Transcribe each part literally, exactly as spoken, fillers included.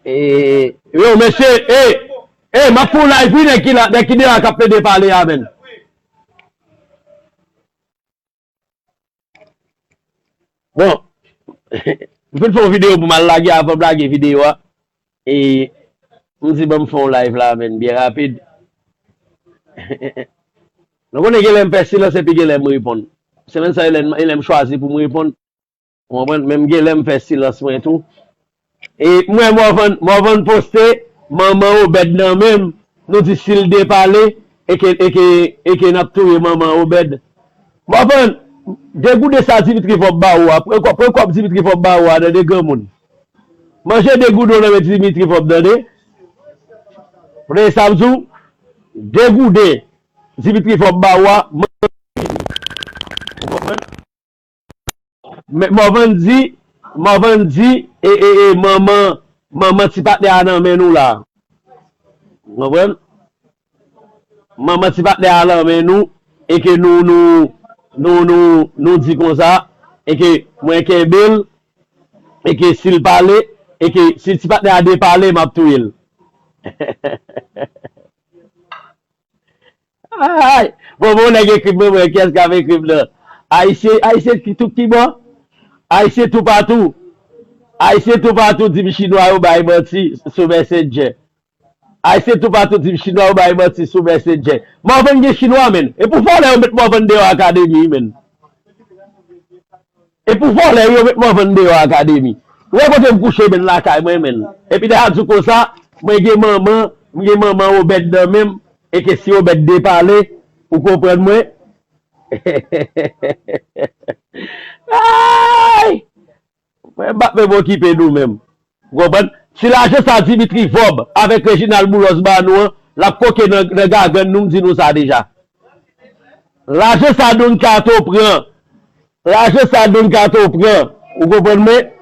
E, yo, mesye, e, e, m ap fè yon live, wi, nèg ki la, nèg ki deyò a k ap plede pale a, menn. Bon, m fin fè yon videyo pou m al lage avan m lage videyo a. E, m di, "Ban m fè yon live la, menn, byen rapid." Nou konnen gen lè m fè silans epi gen lè m reponn. Semèn sa, e lè m, e lè m chwazi pou m reponn. Ou konprann? Men m gen lè m fè silans mwen tou. E m wè Morvan, Morvan poste, manman Obed nan men m, nou di si l depale, e ke, e ke, e ke n ap touye manman Obed. Morvan, degouden sa Dimitri Vorbe ba ou a, pran kòb, pran kòb Dimitri Vorbe ba ou a, tande granmoun. Manje degouden w nan men Dimitri Vorbe, tande. Tande sa m di w, degouden Dimitri Vorbe ba ou a, manje. Ou konprann? Men Morvan di, Morvan di, e, e, e, manman, manman ti patnè a nan men nou la. Ou konprann? Manman ti patnè a nan men nou, e ke nou, nou, nou, nou, nou di konsa, e ke mwen kenbe l, e ke si l pale, e ke si ti patnè a depale, m ap touye l. Ay! Bon, bon, nèg ekri m, mwen, kiyès k ap ekri m nan? Ayisyen, Ayisyen ki tout ki bò? Ayisyen toupatou. Ayisyen toupatou di m Chinwa yo bay manti sou Messenger. Ayisyen toupatou di m Chinwa yo bay manti sou Messenger. Morvan gen Chinwa, menn. E pou vòlè yo met Morvan deyò akademi, menn. E pou vòlè yo met Morvan deyò akademi. Ou wè kote m kouche, menn, lakay mwen, menn. Epi lè a di w konsa, mwen gen manman, m gen manman Obed nan men m, e ke si Obed depale, ou konprann mwen? Ay! Mwen, m p ap menm okipe nou menm. Ou konprann? Si lajan sa Dimitri Vorbe avèk Reginald Boulos ba nou an, l ap koke nan, nan gagann nou, m di nou sa deja. Lajan sa Don Kato pran, lajan sa Don Kato pran, ou konprann mwen?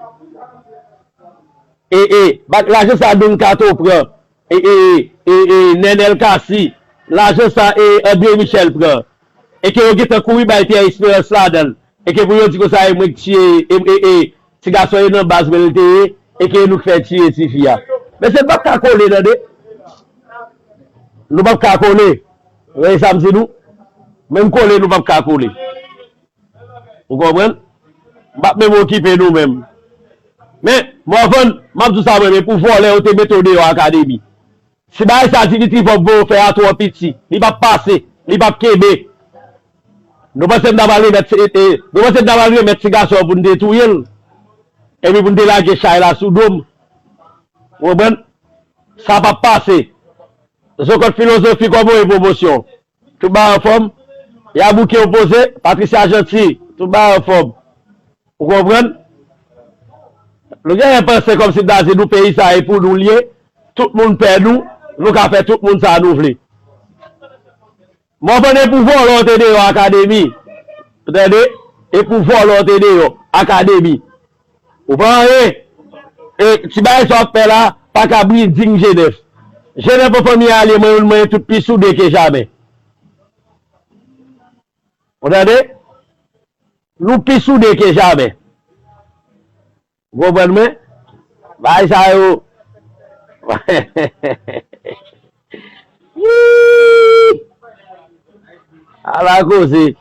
E, e, bak lajan sa Don Kato pran, e, e, e, e, Nenel Cassy, lajan sa, e, André Michel pran. E ke yo gentan kouri bay Pierre Espérance ladan l. E ke pou yo di konsa, e mwen k tiye, e, e, e, ti gason e nan baz mwen l te ye, e ke nou k fè tiye tifi a. Mesye, n p ap ka kole, tande. Nou p ap ka kole. Ou wè sa m di nou? Menm kole, nou p ap ka kole. Ou konprann? M p ap menm okipe nou menm. Men, Morvan, m ap di w sa mwen, men pou vòlè, yo te mete w deyò akademi. Si bagay sa Dimitri Vorbe voye w fè a twò piti, li p ap pase, li p ap kenbe. Nou panse n ta pral remèt, e, e, nou panse n ta pral remèt ti gason an pou n te touye l? Epi pou n te lage chay la sou do m? Ou konprann? Sa p ap pase. Zokòt Filozofi, kòman w ye, pwomosyon? Tout bagay anfòm? Yabouke opoze, Patricia Jeanty, tout bagay anfòm? Ou konprann? Nou genyen panse kòmsi n ta di nou peyi sa e pou nou l ye, tout moun pè nou, nou ka fè tout moun sa nou vle. Mòvann, e pou vòlò te deyò akademi. Ou tande? E pou vòlò te deyò akademi. Ou pa anyen. E ti bagay sa w ap fè la, pa ka briding Jenèf. Jenèf an fanmi alye, mwen menm mwen tout pi soude ke jamè. Ou tande? Nou pi soude ke jamè. Ou konprann mwen? Bagay sa yo. Yii! Ala koze.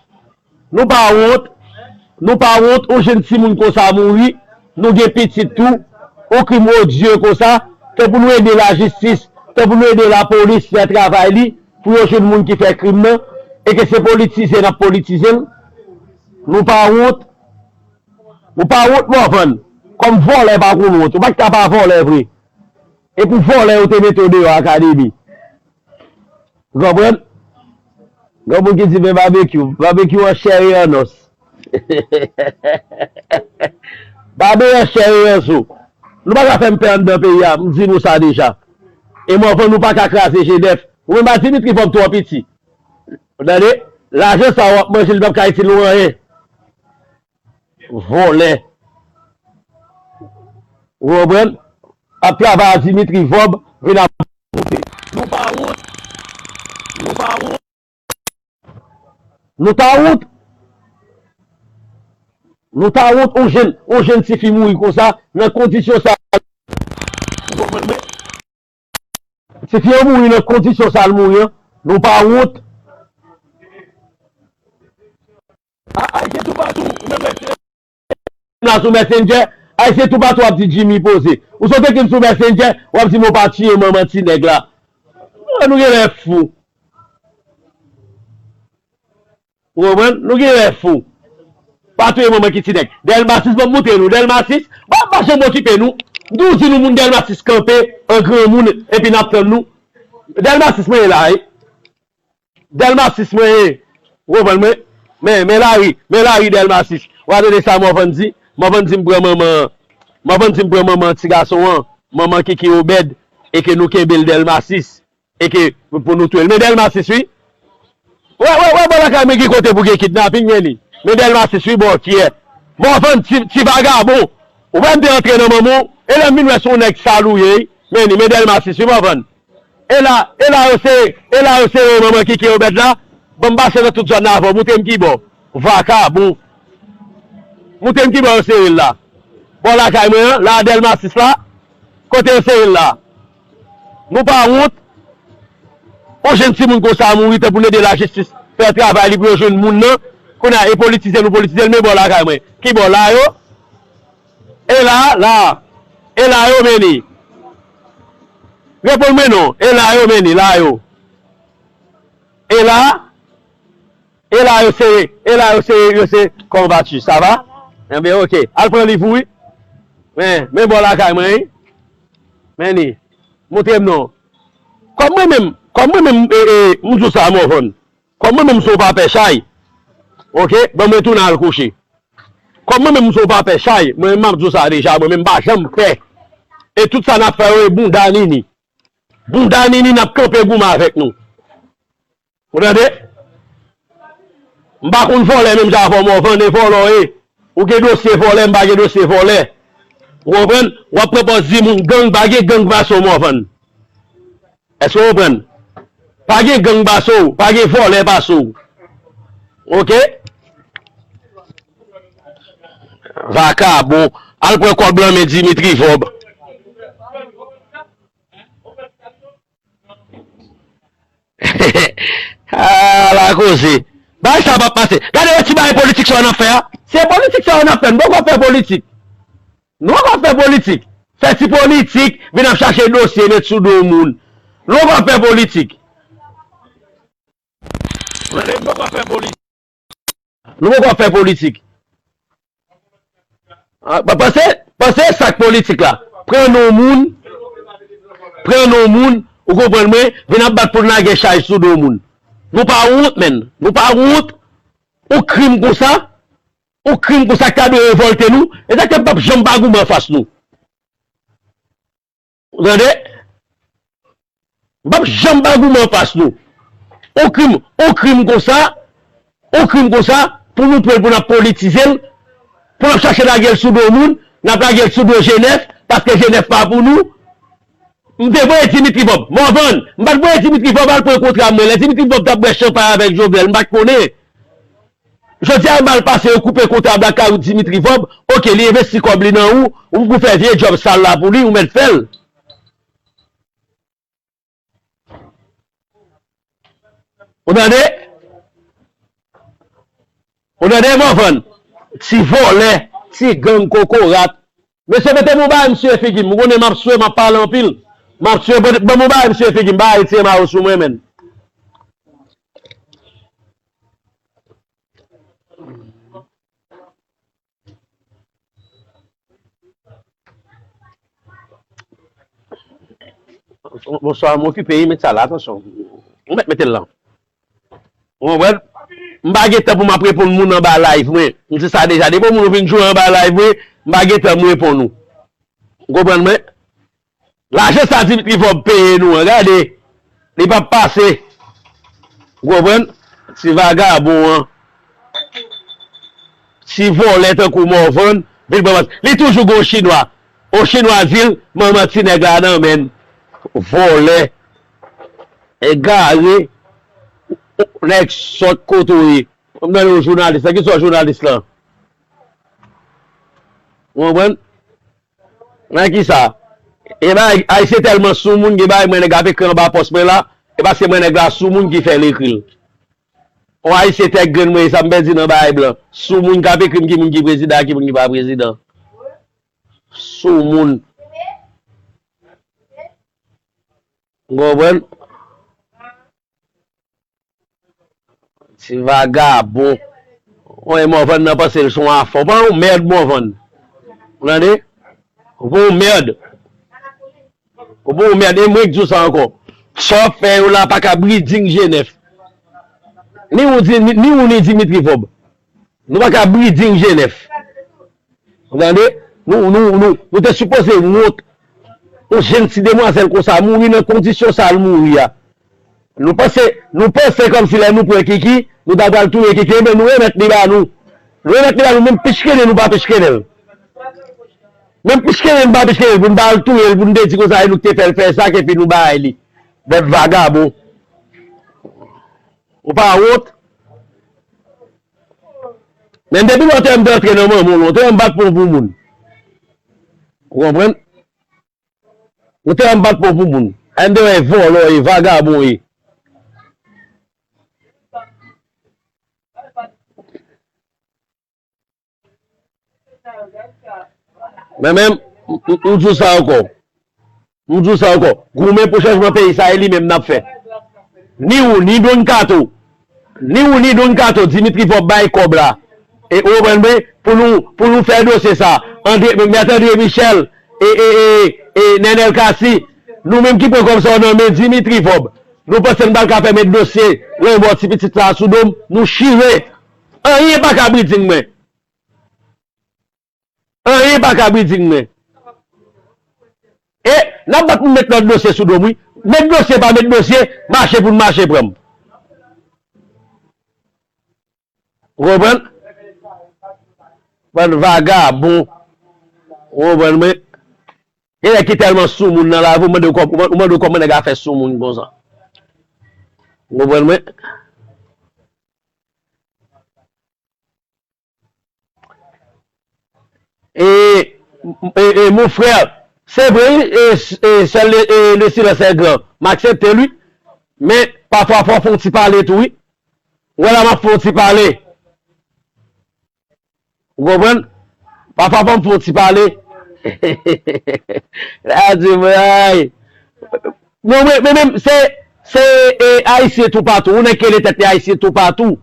Nou pa wont. Nou pa wont, yon jenn timoun konsa mouri. Nou gen pitit tou. Yon krim odye konsa. Ke pou nou ede lajistis, ke pou nou ede lapolis fè travay li, pou yo jwenn moun ki fè krim nan, e ke se politize n ap politize l. Nou pa wont. Ou pa wont, Mòvann? Kòm vòlè pa konn wont. Ou pa t ka pa vòlè vre. E pou vòlè yo te mete w deyò akademi. Ou konprann? Gen moun ki di men babekyou. Babekyou an chè e an nòs. Babe an chè e an zo. Nou pa ka fè m pè anndan peyi a, m di nou sa deja. E Mòvann, nou pa ka kraze Jenèf. Ou menm a Dimitri Vòb twò piti. Ou tande? Lajan sa w ap manje, li p ap ka itil ou anyen. Vòlè. Ou konprann? Ap travay a Dimitri Vòb, vin ap monte. Nou pa wont. Nou pa wont. Nou ta wont. Nou ta wont, yon jenn, yon jenn tifi mouri konsa, nan kondisyon sa. Tifi an mouri nan kondisyon sa l mouri an. Nou pa wont. A, Ayisyen toupatou, ou menm la sou Messenger, Ayisyen toupatou ap di Jimmy poze. Ou sot ekri m sou Messenger, w ap di m ou pa tiye manman ti nèg la. Ah, nou genlè fou. Ou konprann? Nou genlè fou. Pa touye manman ki ti nèg. Dèlma sis, ban m moutre nou. Dèlma sis, pa, pa janm okipe nou. M toujou di nou moun Dèlma sis kanpe an granmoun epi n ap tann nou. Dèlma sis mwen ye la, wi. Dèlma sis mwen ye. Ou konprann mwen? Men, men lari, men lari Dèlma sis. W a tande sa Mòvann di? Mòvann di m pran manman, Mòvann di m pran manman ti gason an, manman Kiki Obèd, e ke nou kenbe l Dèlma sis. E ke pou nou touye l. Men Dèlma sis, wi. Wè, wè, wè, bò lakay mwen gen kote pou gen kidnaping, men li. Men Dèlma sis, wi, bò, kiyè. Mòvann, ti, ti vagabon. Ou wè m te antre nan manman w, e lè m vin wè se yon nèg sal ou ye, wi. Men li, men Dèlma sis, wi, Mòvann. E la, e la yo sere, e la yo sere manman Kiki Obèd la. Ban m pase nan tout zòn nan avè w, moutre m ki bò. Vakabon. Moutre m ki bò yo sere l la. Bò lakay mwen an, la Dèlma sis la. Kote yo sere l la. Nou pa wont. Yon jenn timoun konsa mouri, tanpri n ede lajistis fè travay li pou yo jwenn moun nan. Kounye a, e politize nou politize l, men bò lakay mwen. Ki bò la yo? E la, la. E la yo, men li. Reponn mwen non. E la yo, men li, la yo. E la, e la yo se, e la yo se, yo se, comment vas-tu? Ça va? Enben, oke. Al pran liv ou, wi. Men, men bò lakay mwen, wi. Men li. Montre m non. Kòm mwen menm, kòm mwen menm, e, e, m di w sa, Mòvann. Kòm mwen menm se yon papè chay. Oke? Ban mwen tounen al kouche. Kòm mwen menm se yon papè chay, mwen menm m ap di w sa deja, mwen menm m pa janm pè. E tout sa n ap fè yo, e bounda nini. Bounda nini n ap kanpe goumen avèk nou. Ou tande? M pa konn vòlè menm jan avè w, Mòvann, e vòlè w ye. Ou gen dosye vòlè, m pa gen dosye vòlè. Ou konprann? W ap pran pòz di moun gang, pa gen gang pase w, Mòvann. Èske w konprann? Pa gen gang pase w, pa gen vòlè pase w. Oke? Vakabon. Al pran kòb lan men Dimitri Vòb. Ala koze. Bagay sa p ap pase. Gade yon ti bagay politik sa yo n ap fè a. Se politik sa yo n ap fè. Nou poko fè politik. Nou poko fè politik. Fè ti politik, vin ap chache dosye, met sou do moun. Nou poko fè politik. Nou poko fè politik. Nou poko fè politik. Ah, pa-, panse, panse sa k politik la. Pran non moun, pran non moun, ou konprann mwen, vin ap bat pou n lage chay sou do moun. Nou pa wont, menn. Nou pa wont. Yon krim konsa, yon krim konsa k ta dwe revòlte nou. E sa k fè m p ap janm pa goumen anfas nou. Ou tande? M p ap janm pa goumen anfas nou. Yon krim, yon krim konsa, yon krim konsa, pou nou pran l, pou n ap politize l, pou n ap chache lage l sou do moun, n ap lage l sou do G nèf, paske G nèf pa pou nou. M te voye Dimitri Vòb. Mòvann, m pa t voye Dimitri Vòb al pran kontra mwen. Lè Dimitri Vòb t ap bwè chanpay avèk Jovenel, m pa t konnen. Jodi a, mal pase, yo koupe kontra Black Caribou Dimitri Vòb. Oke, li envesti kòb li nan ou, ou pou fè vye djòb sal la pou li, ou mèt fè l. Ou tande? Ou tande, Mòvann? Ti vòlè, ti gang kokorat. Mesye, mete m yon bagay m siye figi m. Ou konnen m ap swe, m ap pale anpil. M ap swe, ban, ban m yon bagay m siye figi m. Bagay tiye mayo sou mwen, menn. Bonswa, m okipe, met sa la, atansyon. Ou mèt mete l la. Ou konprann? M pa gen tan pou m ap reponn moun anba live mwen. M di sa deja. Depi yon moun vin jwe anba live mwen, m pa gen tan m reponn ou. Ou konprann mwen? Lajan sa Dimitri Vòb peye nou an, gade. Li p ap pase. Ou konprann? Ti vagabon an. Ti vòlè tankou Mòvann, vin pran mas. Li toujou gon chinwa. On chinwa di l, manman ti nèg la nan men l. Vòlè. Egare. Nèg sòt kote w ye. M tande yon jounalis la. Kisa jounalis lan? Ou konprann? Nan kisa? E bagay, Ayisyen tèlman soumoun, gen bagay mwen nèg ap ekri anba pòs mwen la, e paske mwen nèg la soumoun ki fè l ekri l. Yon Ayisyen tèt grenn mwen, e sa m pèdi nan bagay blan. Soumoun k ap ekri m ki moun ki prezidan, ki moun ki pa prezidan. Soumoun. Ou konprann? Ti vagabon. Ou wè Morvan nan panse l se yon afè. Ou pa yon mèd, Morvan. Ou tande? Ou pa yon mèd. Ou pa yon mèd. E mwen k di w sa ankò. Sa w ap fè yo la pa ka briding G nèf. Ni ou, ni, ni ou ni Dimitri Vorbe. Nou pa ka briding G nèf. Ou tande? Nou, nou, nou, nou te sipoze wont. Yon jenn ti demwazèl konsa mouri nan kondisyon sa l mouri a. Nou panse, nou panse kòmsi lè nou pran Kiki, nou ta pral touye Kiki, ebyen nou remèt li ba nou. Nou remèt li ba nou, menm pichkene nou pa pichkene l. Menm pichkene nou pa pichkene l, pou nou pa al touye l, pou nou te di konsa, e nou k te fè l fè sa, epi nou bay li. Bèt vagabon. Ou pa wont? Men depi lontan m te antre nan manman w, lontan m bat pon pou moun. Ou konprann? Lontan m bat pon pou moun. M te wè vòlò e vagabon e. Men menm, m, m, m di w sa ankò. M di w sa ankò. Goumen pou chanjman peyi sa, e li menm n ap fè. Ni ou, ni Don Kato. Ni ou, ni Don Kato, Dimitri Vorbe bay kòb la. E ou konprann mwen, pou nou, pou nou fè dosye sa. André, Mèt André Michel, e, e, e, e Nenel Cassy, nou menm ki pran kòb sa yo nan men Dimitri Vorbe. Nou panse n pral ka fè met dosye, renvò ti pitit sa a sou do m, nou chire. Anyen pa ka briding mwen. Anyen pa ka briding mwen. E, n ap bat pou met lòt dosye sou do m, wi. Met dosye pa met dosye, mache pou n mache pran m. Ou konprann? Bann vagabon. Ou konprann mwen? Gen nèg ki tèlman soumoun nan lavi, ou mande w kòm-, ou mande w kòman nèg la fè soumoun konsa. Ou konprann mwen? E, e, e, mon frè, se vre, wi, e, e, seul le, e, le silence est grand. M aksepte l, wi. Men, pafwa, fò w fè yon ti pale tou, wi. Ou wè la, m ap fè yon ti pale. Ou konprann? Pafwa, fò m fè yon ti pale. La di mwen, ay. Non, men, men, men, se, se, e, Ayisyen toupatou. Ou nèg ki rele tèt li Ayisyen toupatou.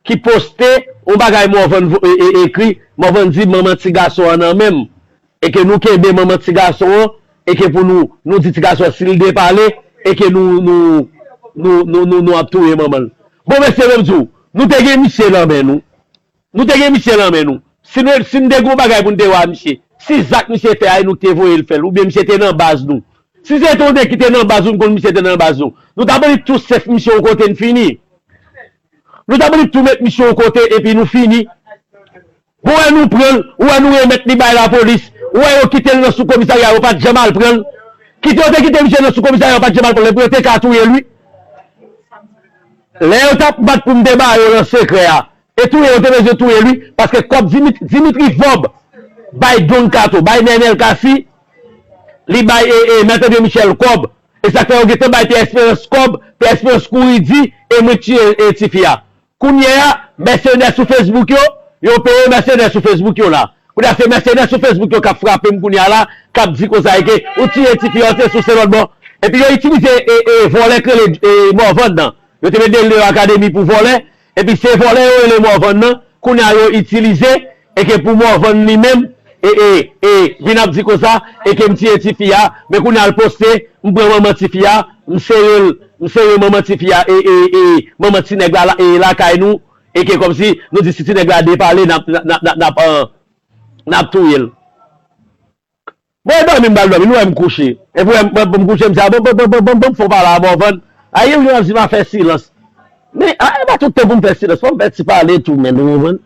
Ki poste yon bagay Morvan vo-, e, e, ekri. Morvan di, manman ti gason an nan men m. E ke nou kenbe manman ti gason an. E ke pou nou, nou di ti gason an, si l depale, e ke nou, nou, nou ap touye manman l. Bon, mesye, men m di w, nou te gen misye nan men nou. Nou te gen misye nan men nou. Si nou, si n te gen yon bagay pou n te ba misye, si zak misye fè a, e nou k te voye l fè l, oubyen misye te nan baz nou. Si se te yon nèg ki te nan baz nou, n konn misye te nan baz nou. Nou ta annik tou sèf misye yon kote n fini. Nou ta annik tou met misye yon kote epi nou fini. Ou wè nou pran l, ou wè nou remèt li bay lapolis, ou wè yo kite l nan sou komisarya, yo pa t janm al pran l. Kite yo te kite misye nan sou komisarya, yo pa t janm al pran l, epi yo te ka touye l, wi. Lè yo t ap bat pou m te ba yo nan sekrè a, e touye yo te bezwen touye l, wi, paske kòb Dimitri, Dimitri Vorbe bay Don Kato, bay Nenel Cassy, li bay, e, e, Mèt André Michel kòb. E sa k fè yo gentan bay Pierre Espérance kòb, Pierre Espérance kouri di, e mwen k tiye, e, tifi a. Kounye a, mèsenè sou Facebook yo, yo peye mèsenè sou Facebook yo la. Kounye a, se mèsenè sou Facebook yo k ap frape m kounye a la, k ap di konsa e ke ou tiye tifi a, ou te sou se lòt bò. Epi yo itilize, e, e, vòlè k rele, e, Morvan nan. Yo te met de l nan akademi pou vòlè. Epi se vòlè yo rele Morvan nan. Kounye a yo itilize, e ke pou Morvan li menm, e, e, e, vin ap di konsa, e ke m tiye tifi a, men kounye a l poste, m pran manman tifi a, m sere l, m sere manman tifi a, e, e, e, manman ti nèg la, la, e lakay nou, e ke kòmsi nou di si ti nèg la depale, n ap, n ap, n ap, n ap, e, n ap touye l. Bon, e dòmi m pral dòmi, nou wè m kouche. Epi wè m, m, m kouche, m di, a, bon, bon, bon, bon, bon, bon, fò pale a Morvan. A, yo, yo ap di m a fè silans. Men, a, e pa tout tan pou m fè silans, fò m fè ti pale tou, men, ou konprann?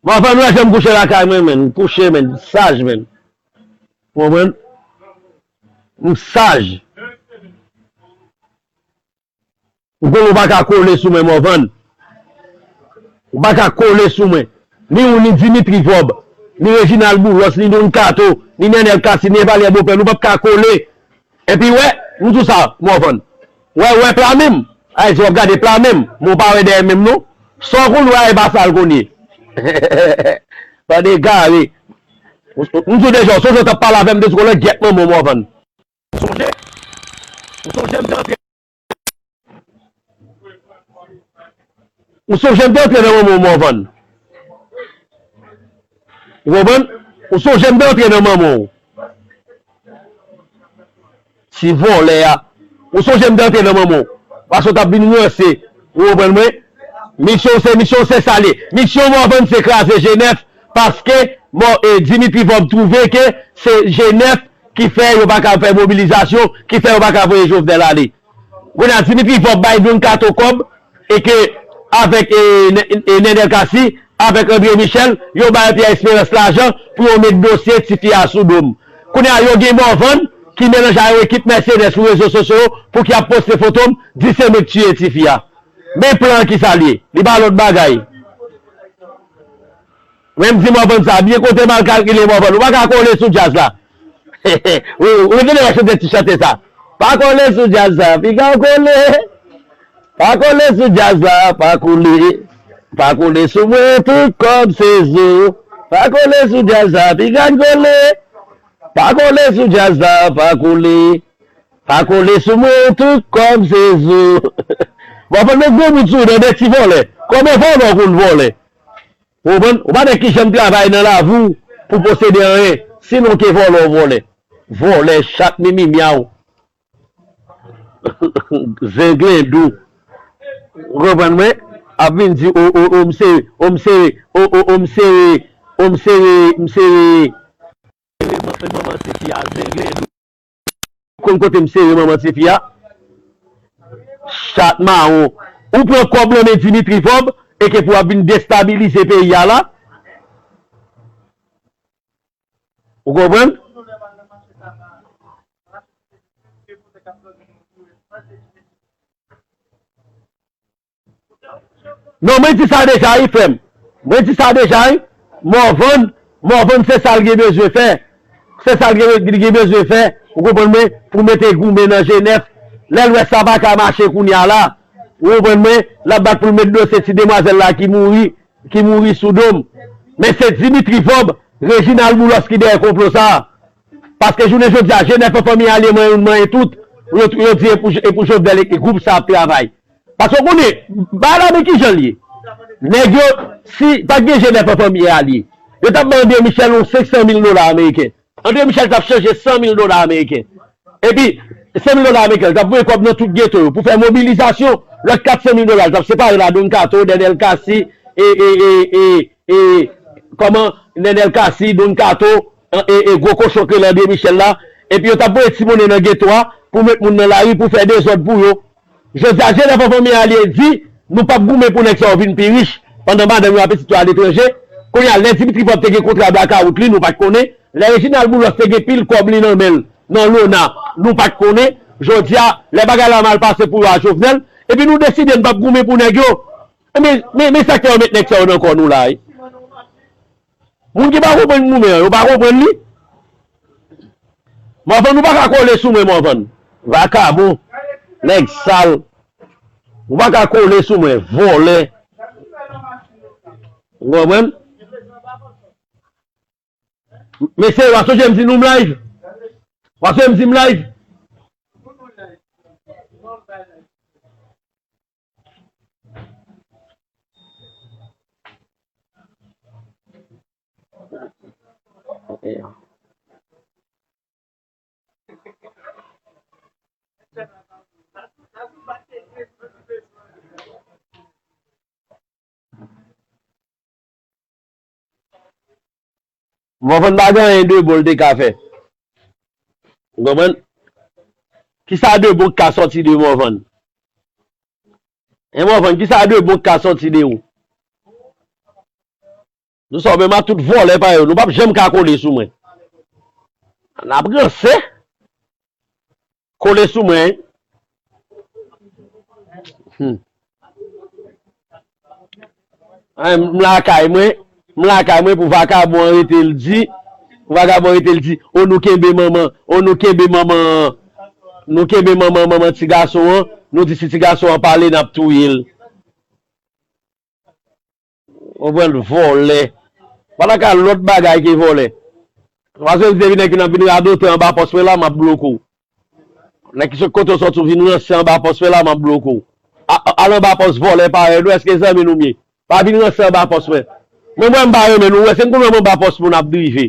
Morvan, ou wè jan m kouche lakay mwen, men, m kouche, men, m saj, men. Ou konprann? M saj. Ou konn ou pa ka kole sou mwen, Morvan. Ou pa ka kole sou mwen. Ni ou, ni Dimitri Vorbe, ni Reginald Boulos, ni Don Kato, ni Nenel Cassy, ni Evalière Beaupère, nou p ap ka kole. Epi wè, m di w sa, Morvan. Wè, wè pla menm. Ayiti w ap gade pla menm. Men w pa wè dèyè menm non. Sa w konn wè a e pa sa l konn ye. Tande egare. M di w deja, w sonje w t ap pale avè m de sou kolè gyèt manman w Morvan. Ou sonje? Ou sonje m te antre Ou sonje m te antre nan manman w Morvan. Ou konprann? Ou sonje m te antre nan manman w. Ti vòlè a. Ou sonje m te antre nan manman w. Paske w t ap vin ranse. Ou konprann mwen? Misyon w se, misyon w se sa l ye. Misyon Morvan se kraze G nèf paske Mò-, e, Dimitri Vorbe twouve ke se G nèf ki fè yo pa ka fè mobilizasyon, ki fè yo pa ka voye Jovenel ale. Kounye a, Dimitri Vorbe bay Don Kato kòb, e ke avèk, e, N-, e, Nenel Cassy, avèk André Michel, yo bay Pierre Espérance lajan pou yo met dosye tifi a sou do m. Kounye a, yo gen Morvan ki melanje a yon ekip mèsenè sou rezo sosyo yo pou ki ap poste foto m, di se mwen k tiye tifi a. Men plan ki sa l ye. Li pa lòt bagay. Men m di Morvan sa, byen kote m al kalkile Morvan. Ou pa ka kole sou djaz la. Wi, ou rete nan chante ti chante sa. Pa kole sou djaz la, piga w kole. Pa kole sou djaz la, pa kole. Pa kole sou mwen, tout kòb se zo. Pa kole sou djaz la, piga n kole. Pa kole sou djaz la, pa kole. Pa kole sou mwen, tout kòb se zo. Morvan met gwo bout sou ou, nan de ti vòlè. Kòman vòlè w konn vòlè? Ou konprann? Ou pa nèg ki janm travay nan lavi w pou posede anyen, sinon ke vòlè w vòlè. Vòlè, chat, mimi, myaw. Zenglendo. Ou konprann mwen? Ap vin di, o, o, o, m sere, o, m sere, o, o, o, m sere, o, m sere, m sere. Manman tifi a, zenglendo. Konn kote m sere manman tifi a? Chat mawon. Ou pran kòb nan men Dimitri Vorbe e ke pou w ap vin destabilize peyi a la? Ou konprann? Non, mwen di sa deja wi, frè m. Mwen di sa deja wi. Morvan, Morvan se sa l gen bezwen fè. Se sa l gen, li gen bezwen fè, ou konprann mwen, pou mete goumen nan G nèf. Lè l wè sa pa ka mache kounye a la, ou konprann mwen, l ap bat pou l met dosye ti demwazèl la ki mouri, ki mouri sou do m. Men se Dimitri Vorbe, Reginald Boulos ki dèyè konplo sa a. Paske jounen jodi a, G nèf an fanmi alye manyen youn manyen tout, yo, yo di e pou, e pou Jovenel e gwoup sa ap travay. Paske w konnen, bagay la men kijan l ye. Nèg yo, si pa t gen G nèf an fanmi alye, yo t ap bay André Michel yon senk san mil dola ameriken. André Michel t ap chanje san mil dola ameriken. Epi, san mil dola ameriken, l t ap voye kòb nan tout geto yo pou fè mobilizasyon. Lòt kat san mil dola, l t ap separe l a Don Kato, Nenel Cassy, e, e, e, e, e, kòman, Nenel Cassy, Don Kato, e, e, e, gwo kochon k rele André Michel la. Epi yo t ap voye ti monnen nan geto a pou met moun nan lari pou fè dezòd pou yo. Jodi a, G nèf an fanmi alye di, nou p ap goumen pou nèg sa yo vin pi rich, pandan madanm yo ak pitit yo aletranje. Kounye a, lè Dimitri Vorbe te gen kontra blakawout li, nou pa t konnen. Lè Reginald Boulos te gen pil kòb li nan men l, nan lona, nou pa t konnen. Jodi a, lè bagay la mal pase pou yo a Jovenel, epi nou deside n p ap goumen pou nèg yo. Men, men, men sa k fè yo met nèg sa yo nan kò nou la, wi. Moun ki pa konprann goumen an, yo pa konprann li. Morvan, ou pa ka kole sou mwen, Morvan. Vakabon. Nèg sal. Ou pa ka kole sou mwen, vòlè. Ou konprann? Mesye, w a sonje m di nou m live? W a sonje m di m live? Morvan pa gen anyen de bon l te ka fè. Ou konprann? Kisa de bon k ka sòti de Morvan? Hein, Morvan, kisa de bon k ka sòti de ou? Nou sa menm a tout vòlè parèy ou, nou p ap janm ka kole sou mwen. N ap ranse. Kole sou mwen, wi. Hmm. An, m lakay mwen, m lakay mwen pou vakabon an rete l di, pou vakabon an rete l di, o nou kenbe manman, o nou kenbe manman, nou kenbe manman, manman ti gason an, nou di si ti gason an pale n ap touye l. Konprann, vòlè. Pa ta ka lòt bagay ke vòlè. Paske m se vin nèg ki nan vin radote anba pòs mwen la, m ap bloke w. Nèg ki sot kote w sòti w vin ranse anba pòs mwen la, m ap bloke w. A- a- Al anba pòs vòlè parèy nou, èske zanmi nou m ye? Pa vin ranse anba pòs mwen. Mwen, mwen m pa renmen nou, ou wè, se m konn wè m anba pòs moun ap drive.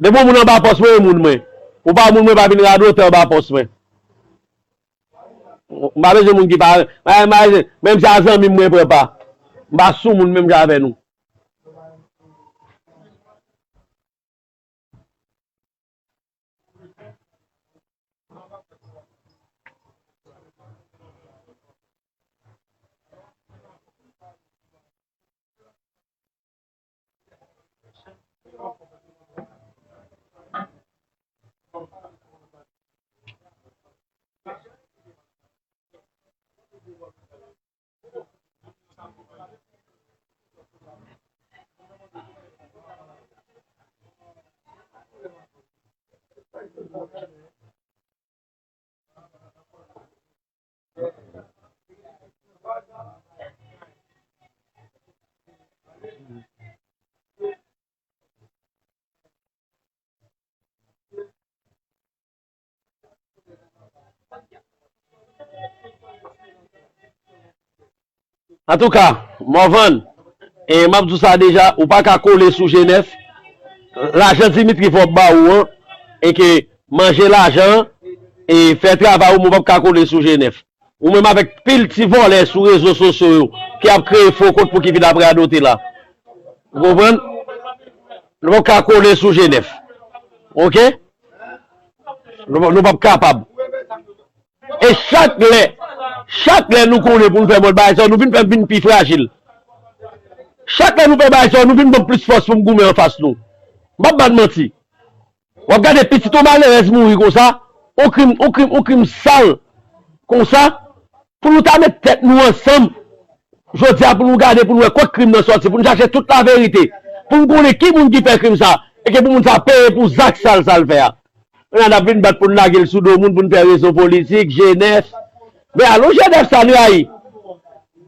Depi yon moun anba pòs mwen, e moun mwen. Ou pa moun mwen, pa vin radote anba pòs mwen. M pa bezwen moun ki pa, pa, pa, menm si a zanmi m mwen pran pa. M pa sou moun menm jan avè nou. Antouka, Morvan, e, m ap di w sa deja, ou pa ka kole sou Jenèf. Lajan Dimitri Vòb ba ou an, e ke manje lajan an, e fè travay ou, men w p ap ka kole sou Jenèf. Ou menm avèk pil ti vòlè sou rezo sosyo yo ki ap kreye fo kont pou ki vin ap radote la. Ou konprann? Nou p ap ka kole sou Jenèf. Oke? Nou, nou p ap kapab. E chak lè, chak lè nou konnen pou nou fè mòd bagay sa yo, nou vin fè m vin pi frajil. Chak lè nou fè bagay sa yo, nou vin ban m plis fòs pou m goumen anfas nou. M p ap ba n manti. W ap gade pitit yon malerèz mouri konsa, yon krim, yon krim, yon krim sal konsa, pou nou ta met tèt nou ansanm, jodi a pou nou gade, pou nou wè kot krim nan sòti, pou nou chache tout laverite, pou nou konnen ki moun ki fè krim sa, e ke pou moun sa peye pou zak sal sa l fè a. Kounye a n ap vin bat pou n lage l sou do moun, pou n fè rezon politik, Jenèf. Men alò Jenèf sa n rayi.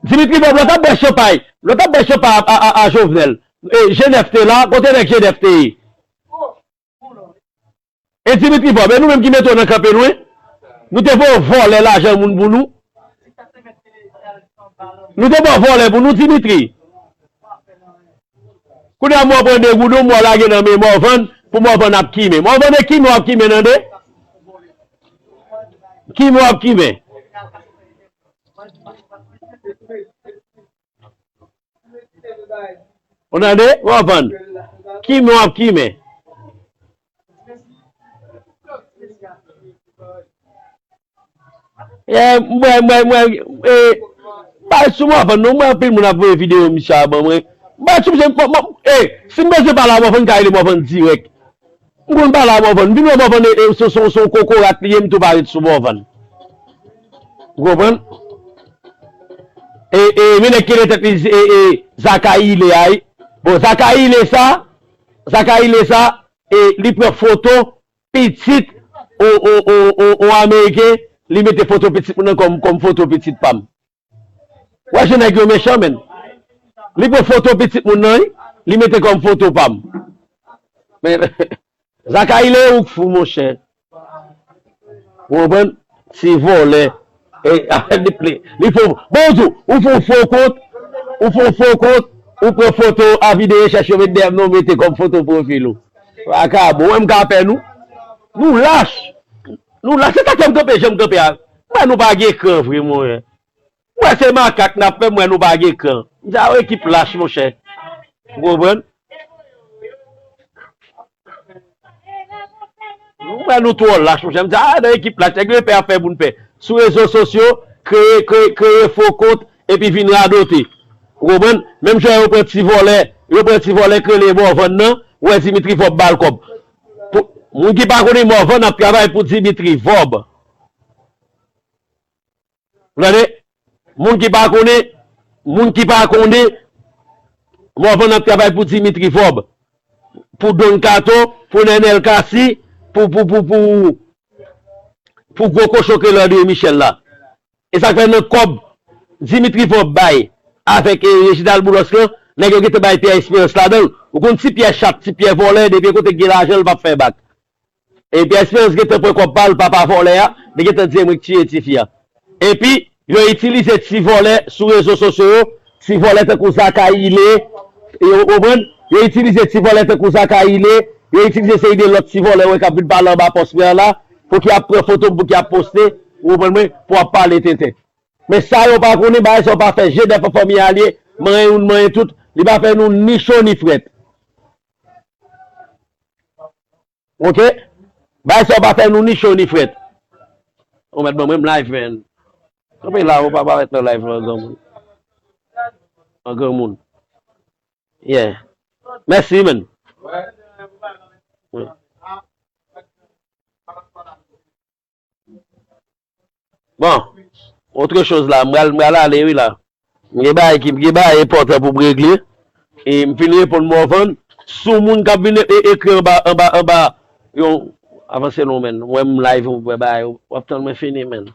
Dimitri Vòb lè w t ap bwè chanpay, lè w t ap bwè chanpay a, a, a, a Jovenel. E, Jenèf te la, kote nèg Jenèf te ye? E Dimitri Vòb, e nou menm ki mete w nan kanpe nou, wi. Nou te voye w vòlè lajan moun pou nou. Nou te ba w vòlè pou nou, Dimitri. Kounye a m wè w pran de goudon, m wè w lage nan men Morvan, pou Morvan ap kimen. Morvan e kimen w ap kimen, tande? Kimen w ap kimen. Ou tande? Morvan. Kimen w ap kimen. E, mwen, mwen, mwen, e, bay sou Morvan, non, mwen anpil moun ap voye videyo misye a ban mwen. Bay sou misye, mwen, mwen, e, si m bezwen pale a Morvan, m ka rele Morvan dirèk. M konn pale a Morvan. M vin wè Morvan, e, e, se, se, se yon kokorat li ye, m tou pa ret sou Morvan. Ou konprann? E, e, men nèg ki rele tèt li, e, e, Zakayile a, wi. Bon, Zakayile sa, Zakayile sa, e, li pran foto pitit, o, o, o, o, o Ameriken, li mete foto pitit moun nan kòm, kòm foto pitit pa m. Wè jan nèg yo mechan, menn. Li pran foto pitit moun nan, wi, li mete kòm foto pa m. Men, Zakayile ou k fou, monchè. Ou konprann? Ti vòlè. E, li, li fè, bon, ou di, ou fè yon fo kont, ou fè yon fo kont, ou pran foto avi de rechèch yo met dèyè m nan, ou mete kòm foto pwofil ou. Vakabon, ou wè m ka pè nou? Nou lach. Nou lach. Se sa k fè m kanpe jan m kanpe a. Mwen, nou pa gen kran vre, monchè. Mwen, se makak n ap fè, mwen, nou pa gen kran. M di a yon ekip lach, monchè. Ou konprann? Mwen, nou twò lach, monchè. M di, a, nan ekip lach, nèg yo pè ap fè moun pè. Sou rezo sosyo, kreye, kreye, kreye fo kont, epi vin radote. Ou konprann? Menm jan yo pran ti vòlè, yo pran ti vòlè k rele Morvan nan, ou wè Dimitri Vòb ba l kòb. Pou, moun ki pa konnen Morvan ap travay pou Dimitri Vòb. Ou tande? Moun ki pa konnen, moun ki pa konnen, Morvan ap travay pou Dimitri Vorbe, pou Don Kato, pou Nenel Cassy, pou, pou, pou, pou, pou gwo kochon ke Landry Michel la. E sa k fè nan kòb Dimitri Vorbe bay avèk, e, Reginald Boulos lan, nèg yo gentan bay Pierre Espérance ladan l. Ou konn ti Pierre chat, ti Pierre vòlè, depi kote gen lajan, l p ap fè bak. E Pierre Espérance gentan pran kòb pa l, papa vòlè a, li gentan di mwen k tiye tifi a. Epi, yo itilize ti vòlè sou rezo sosyo yo, ti vòlè tankou Zakayile, e, ou konprann? Yo itilize ti vòlè tankou Zakayile, yo itilize seri de lòt ti vòlè wè k ap vin pale anba pòs mwen an la, pou ki ap pran foto m, pou ki ap poste, ou konprann mwen, pou ap pale tenten. Men sa yo pa konnen, bagay sa yo pa fè, G nèf an fanmi a l ye, manyen youn, manyen tout, li pa fè nou ni cho ni frèt. Oke? Bagay sa yo pa fè nou ni cho ni frèt. Ou mèt ban mwen m live, man. Kanpe la, ou pa parèt nan live lan, granmoun. An granmoun. Yeah. Mèsi, man. Wi. Bon, otre choz la, m pral, m pral ale wi la. M gen bagay ki, m gen bagay enpòtan pou m regle. E m fin reponn Morvan. Si w moun k ap vin e, e, ekri anba, anba, anba, yon, avanse non, man. Mwen m live, ou wè bagay, w ap tann mwen fini, man.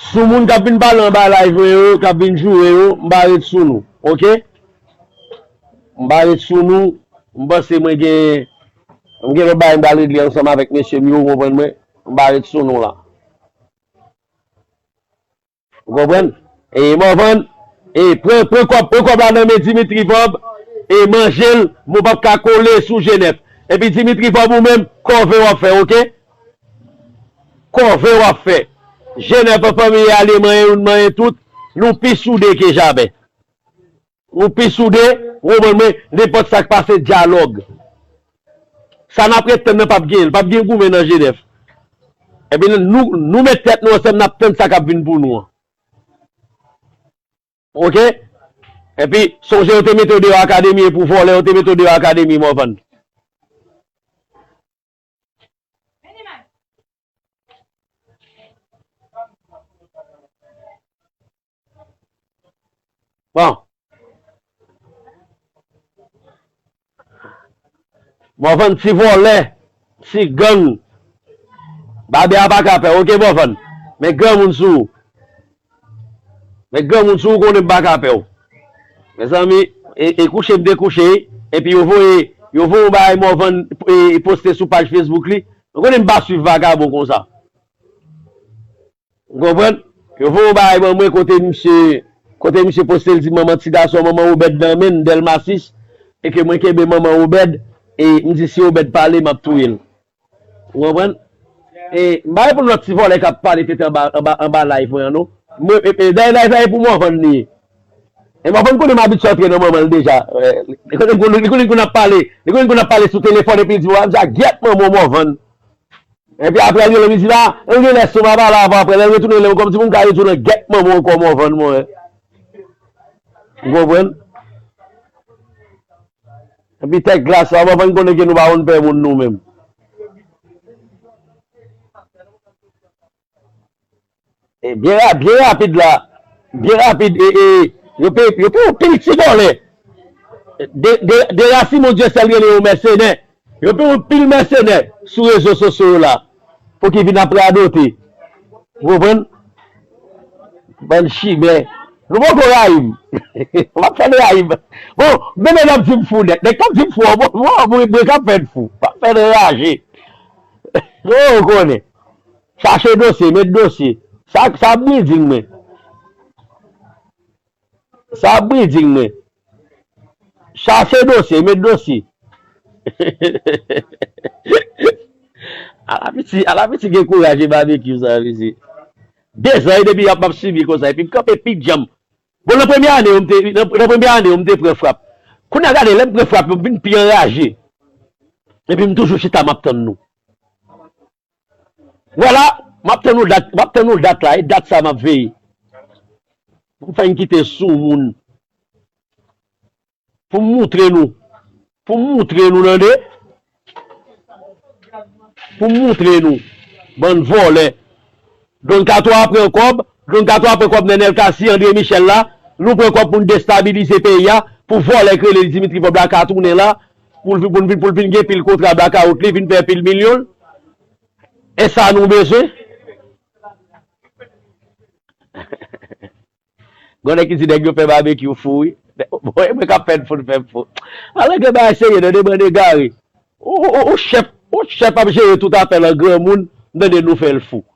Si w moun k ap vin pale anba live mwen yo, k ap vin joure yo, m pa ret sou nou, oke? M pa ret sou nou, m panse mwen gen, m gen lòt bagay m pral regle ansanm avèk mesye m yo, ou konprann mwen? M pa ret sou nou la. Ou konprann? E Morvan, e pran, pran kòb, pran kòb la nan men Dimitri Vorbe, e manje l, men w p ap ka kole sou G nèf. Epi Dimitri Vorbe ou menm, kòve w ap fè, oke? Kòve w ap fè. G nèf an fanmi a li manyen youn manyen tout, nou pi soude ke jamè. Nou pi soude, ou konprann mwen, nenpòt sa k pase dyalòg. Sa n ap ret tann nan p ap genyen, p ap gen goumen nan G nèf. Epi nou, nou met tèt nou ansanm, n ap tann sa k ap vin pou nou an. Oke? Epi, sonje yo te mete w deyò akademi, e pou vòlè yo te mete w deyò akademi, Morvan. Bon. Morvan ti vòlè, ti gang. Babè a pa ka pè w, oke, Morvan? Men granmoun sou ou. Men granmoun sou ou, konnen m pa ka pè w. Mezanmi, e, e kouche m dekouche, epi yo voye, yo voye yon bagay Morvan, e, poste sou paj Facebook li. Ou konnen m pa swiv vakabon konsa. Ou konprann? Yo voye yon bagay ban mwen kote misye, kote misye poste l di manman ti gason manman Obed nan men l, Dèlma sis, e ke mwen kenbe manman Obed, e m di si Obed pale, m ap touye l. Ou konprann? E m pa reponn lòt ti vòlè k ap pale tenten anba, anba, anba live mwen an non. Mwen, e, e, dayè live la e pou Morvan li ye. E Morvan konnen m abitye antre nan manman l deja. E, li konnen, li konnen, li konnen pou n ap pale, li konnen pou n ap pale sou telefòn epi l di, "W ap di a gyèt manman w Morvan." Epi apre, l rele m, li di, "La, l gen lè son pa pale avè w apre, lè l retounen, lè, kòmsi pou m ka retounen gèt manman w ankò, Morvan, mwen." Ou konprann? Epi tèt glas la, Morvan konnen ke nou pa konn pè moun nou menm. E byen ra-, byen rapid la, byen rapid, e, e, yo pe, yo pe yon pil ti vòlè. De, de, de Rasimon Dyesèl rele yo mèsenè. Yo pe yon pil mèsenè sou rezo sosyo yo la. Pou ki vin ap radote. Ou konprann? Bann chimè. Nou poko rayi m. M ap fè n rayi m. Bon, men nèg ap di m fou nèt. Nèg k ap di m fou an, bon, bon, mwen, mwen k ap fè n fou. M ap fè n raje. Ou konnen. Chache dosye, met dosye. Sa, sa ap briding mwen. Sa ap briding mwen. Chache dosye, met dosye. Ala piti, ala piti gen kouraj e babekyou sa, mesye. Dezan e depi y ap, m ap sibi konsa, epi m kanpe pi djanm. Bon, nan premye ane yo, m te, nan, nan premye ane yo, m te pran frap. Kounye a gade, lè m pran frap yo, m vin pi anraje. Epi m toujou chita, m ap tann nou. Vwala, m ap tann yon dat, m ap tann yon dat la, e dat sa m ap veye. Pou m fè n kite soumoun. Pou m moutre nou. Pou m moutre nou, tande. Pou m moutre nou. Bann vòlè. Don Kato a pran kòb, Don Kato a pran kòb Nenel Cassy, André Michel la. Nou pran kòb pou n destabilize peyi a, pou vòlè k rele li Dimitri Vorbe la ka tounen la, pou l vin, pou l vin, pou l vin gen pil kontra blakawout li, vin fè pil milyon. E sa nou bezwen? Gon nèg ki di nèg yo fè babekyou fou, wi. Bon, e mwen k ap fè n fou, n fè m fou. Alò gen bagay serye, nan demen egare. Ou, ou, ou, ou chèf, ou chèf ap jere tout afè l an granmoun, m tande nou fè l fou.